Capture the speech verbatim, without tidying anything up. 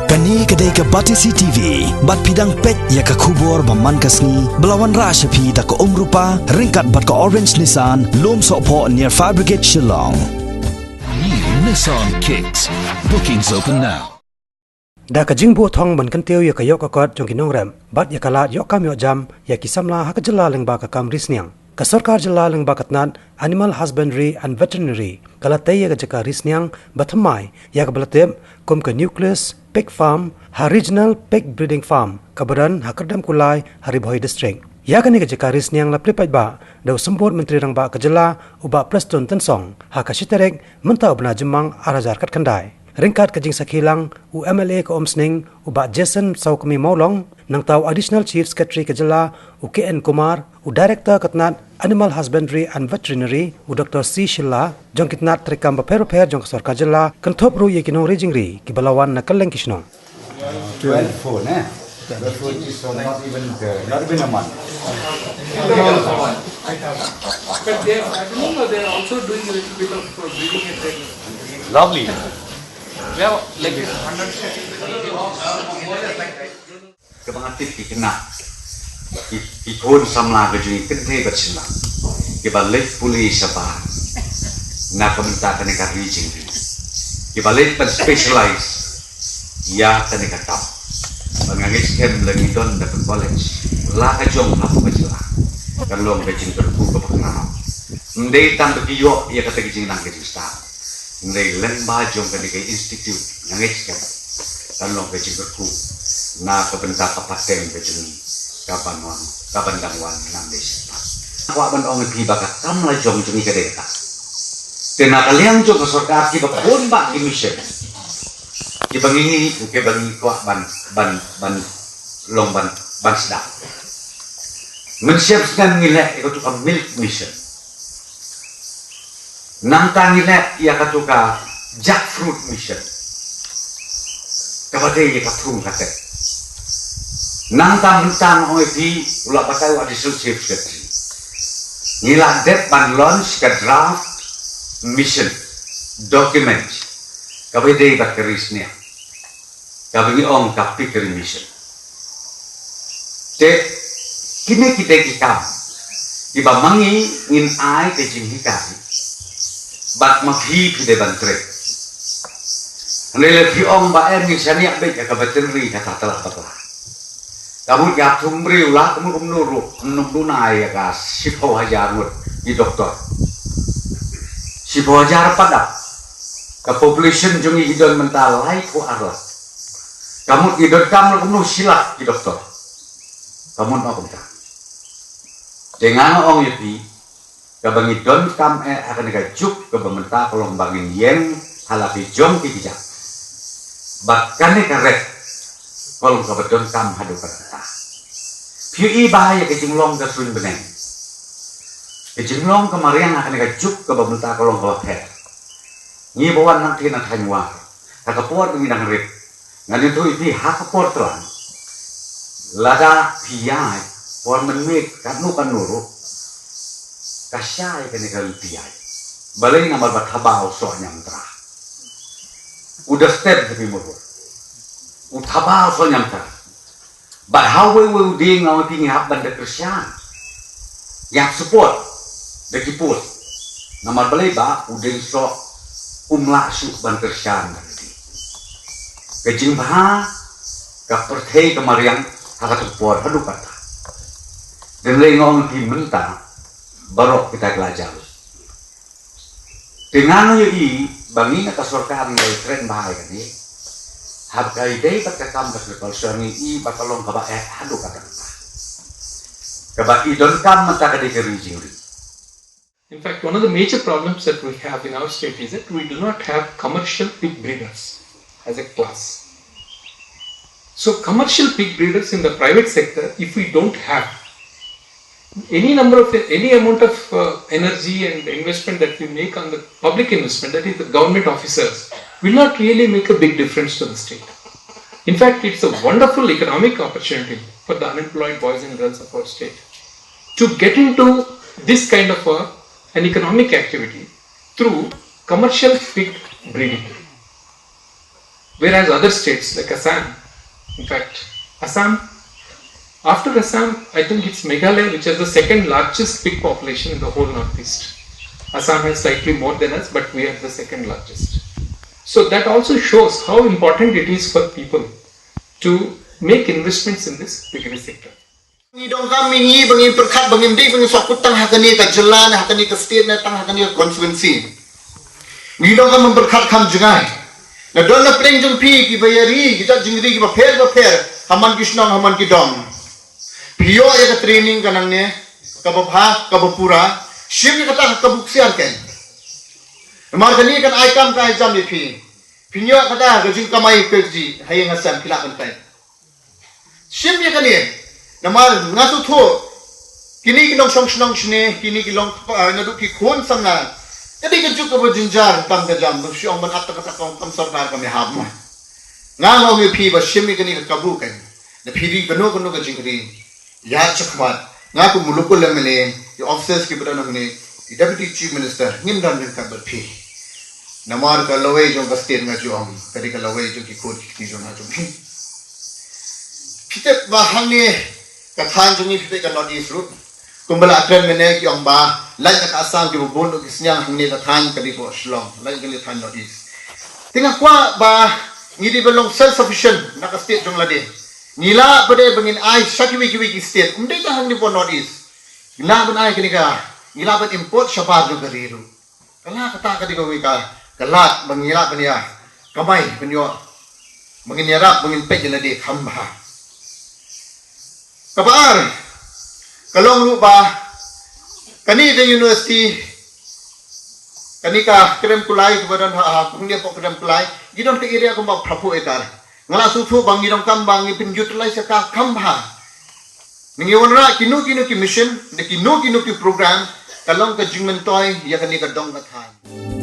Kane ka dei ka Batesi T V, bad phi dang peit ïa ka khubor ba man ka sngi, ba la wanrah sha phi da ka Umrupa, ryngkat bad ka Orange Nissan, Lum Sohphoh near Fire Brigade Shillong. New Nissan Kicks. Bookings open now. Da ka jingbuh thong ban kyntiew ïa ka ïoh ka kot jong ki nongrep, bad ïa ka lad ïoh kam ïoh jam, ïa ki samla ha ka jylla lyngba ka kam ri sniang. Ka sorkar jylla lyngba ka tnat Animal Husbandry and Veterinary, ka la tei ïa ka jaka ri sniang, ba thymmai, ïa kaba la tip, kum ka Nucleus Pig Farm, ha Regional Pig Breeding Farm, kaba don, ha Kyrdemkulai, ha Ri Bhoi District. Ïa kane ka jaka ri sniang la plie paidbah, da u Symbud Myntri Rangbah ka jylla, u Bah Prestone Tynsong, ha ka shi tarik, mynta u bnai Jymmang ar hajar khatkhyndai. Ryngkat ka jingsakhi lang, u M L A ka Umsning, u Bah Jason Sawkmie Mawlong, nangta u Additional Chief Secretary ka jylla, u K N Kumar, u Director ka tnat Animal Husbandry and Veterinary, u Doctor C Shylla, jong ki tnat treikam bapher bapher jong ka sorkar jylla, kynthup ruh ïa ki nongri jingri, kiba la wan na kylleng ki shnong. Twelve four, eh? Twelve four is not even, uh, not even a month. But they, I don't know, they're also doing a little bit of, uh, breeding and training. Lovely. Well, like, kaba nga tip ki khynnah, ki, ki khun samla ka jong ngi kynthei bad shylla, kiba leit pule shabar na ka bynta kane ka ri jingri, kiba leit ban specialize ïa kane ka kam. Bad nga ngeit skhem lada ngi don da ka college la ka jong hapoh ka jylla, kan long ka jingkyrkhu kaba khraw. Ym dei tang ba ki ïoh ïa kata ka jingnang ka jingstad, hynrei lyngba jong kane ka institute, nga ngeit skhem kan long ka jingkyrkhu na ka bynta ka pateng ka jong ngi, kaban wan, kaban dang wan nang dei shisha. Kwah ban ong ïa phi ba ka kam la jong jong ngi ka dei kata. Te na ka liang jong ka sorkar, kiba bun bah ki mission, kiba ngi, kiba ngi kwah ban, ban, ban long ban, ban sdang. Mynshem snem ngi leh ïa katu ka milk mission. Nangta ngi leh ïa katu ka jackfruit mission, kaba dei ïa ka thung ka teh. Nangta mynta nga ong ïa phi, u la batai u Additional Chief Secretary, ngi la dep ban launch ka draft mission document, kaba dei bad ka ri sniang, kaba ngi ong ka piggery mission. Te kine ki dei ki kam kiba ma ngi ngin ai ka jinghikai, bad ma phi phi dei ban trei. Hynrei lada phi ong ba em, ngin shaniah beit ïa ka veterinary, kata tla bakla. Ka mut ïa thung briew la kumno kumno ruh, ym duna ïa ka shiphew hajar ngut ki doktor. Shiphew hajar pat, ka population jong ngi ki don mynta laiphew ar lak. Ka mut ngi donkam la kumno shi lak ki doktor. Ka mut ma kumta. Te nga ong ïa phi, kaba ngi donkam eh ha kane ka juk kaba mynta ka long ba ngin ïeng ha la ki jong ki kjat. Bad kane ka rep ka long kaba donkam haduh katta. Phi ïohi bha ïa ka jinglong ka suiñ bneng, ka jinglong ka mariang ha kane ka juk kaba mynta ka long kaba pher. Ngi ba wan nangta na thaiñ War, ha ka por ba ngi dang rit, ngan ïathuh ïa phi ha ka por tlang, lada phi ïaid por mynmiet katno katno ruh, ka shai kane ka lynti ïaid. Balei? Namar ba thaba u soh ñiamtra. U da step ha phi mut ruh, u thaba u soh ñiamtra. Bad ha uwei uwei u dieng nga ong ïa phi ngi hap ban da kyrshan, ngi hap support da ki post. Namar balei? Ba u dieng soh um lah shuh ban kyrshan da lade. Ka jingbha ka pyrthei ka mariang ha katu ka por haduh katta. Te lei nga ong ïa phi mynta baroh kita ki la jaw. Te ngan ïohi ba ngi na ka sorkar ngi dei kren bha ïa kane. Haba ka dei bad ka kam ka Tripal Sor ngi ïohi ba ka long kaba eh haduh katta katta, kaba i donkam mynta ka dei ka ri jingri. In fact, one of the major problems that we have in our state is that we do not have commercial pig breeders as a class. So commercial pig breeders in the private sector, if we don't have, any number of, any amount of, uh, energy and investment that we make on the public investment, that is the government officers, will not really make a big difference to the state. In fact, it's a wonderful economic opportunity for the unemployed boys and girls of our state to get into this kind of a, an economic activity through commercial pig breeding. Whereas other states like Assam, in fact, Assam, after Assam, I think it's Meghalaya which has the second largest pig population in the whole Northeast. Assam has slightly more than us, but we are the second largest. So that also shows how important it is for people to make investments in this piggery sector. Ngi donkam ngi ba ngi pyrkhat ba ngi dik ba ngi sokut tang ha kane ka jylla ne ha kane ka state ne tang ha kane ka constituency. Ngi donkam ba pyrkhat kham jngai. Na don na pdeng jong phi ki ba ïari ki jat jingri ki ba pher ba pher ha man ki shnong ha man ki dong. Phi ïoh ïa ka training ka nangne ka ba bha ka ba pura. Shim ïa kata ka buk siar ken. Namar kane kan ai kam ka ai jam ïa phi. Phi ïoh kata ka jingkamai ka ji ha ïing ha sem phi lah kan tai. Shim ïa kane. Namar nga sngewthuh kine ki nongshong shnong shane, kine ki long, ah, naduh ki khun samla. Ka dei ka juk ka ba jynjar tang ka jam ba shu ong ban ap ta kata ka kam sorkar ka me hap ma. Nga ong ïa phi ba shim ïa kane ka kabu kan. Da phi ri kano kano ka jingri. Ïa chakhmat nga kum u local M L A, ki officers ki ba don hangne, ki Deputy Chief Minister, ngin don ryngkat bad phi. Namar ka lawei jong ka state nga ju ong, ka dei ka lawei jong ki khun ki kti jong nga jong phi. Phi tip ba hangne ka thaiñ jong ngi phi tip ka North East ruh. Kumba la kren mynne ki ong ba lait na ka Assam ki ba bun ruh ki sniang hangne ka thaiñ ka dei ba Shillong, lait ka dei thaiñ North East. Te nga kwah ba ngi dei ba long self sufficient na ka state jong lade. Ngi lah ba dei ba ngin ai sha kiwei kiwei ki state, um dei tang hangne ba North East. Ngi lah ban ai kane ka, ngi lah ban import shabar jong ka ri ruh. Ka la kata ka dei kawei ka, ka lad ba ngi lah ban ïa kamai ban ïoh ba ngin ïarap ba ngin peit ïa lade kham bha. Kaba ar ka long ruh ba kane ka university, kane ka Krem Kulai kaba don ha, ha, kane ka Krem Kulai, ngi don ka area kumba phra phew acre. Nga la sngewthuh ba ngi donkam ba ngi pyn utilize ïa ka kham bha. Ngi wanrah kino kino ki mission, ne kino kino ki program, ka long ka jingmyntoi ïa kane ka dong ka thaiñ.